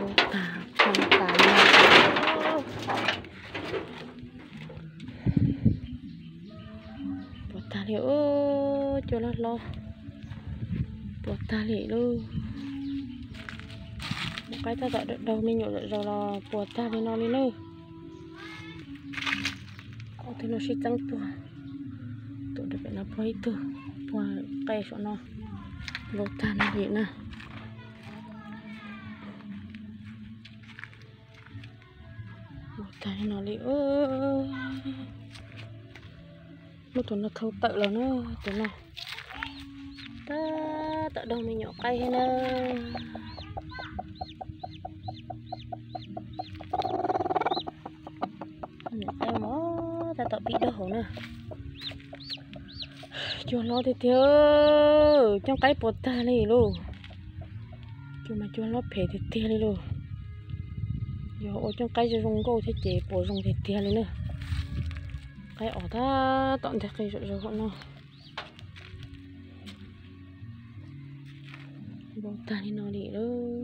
Ua tag, poob tas li. Puas tag li, cua loj hlob. Puas tag li lauj. Nyuam qaib tab tom daug me nyuam zom zaws los puas tag li no li nawb. Ob tug no sib txeeb puag, tus rau pem no puag ib tug, puag qe saum no. Npau tag no li na. Npau tag li no li. Muab tus no thau tawm los na, tus no tab tom daug me nyuam qaib thiab na. Nyuam qaib mas tab tom pib daug hauv na. Cua hlob tiag tiag, cooj qaib puas tag li lauj. Cua mas cua hlob phem tiag tiag li lauj. Yog ua cooj qaib zoo zoo nkauj thiab ces puas zoo tiag tiag li na. Qaib os tab tom nteg qe zom zaws hauv no. Npau tag li no li lauj.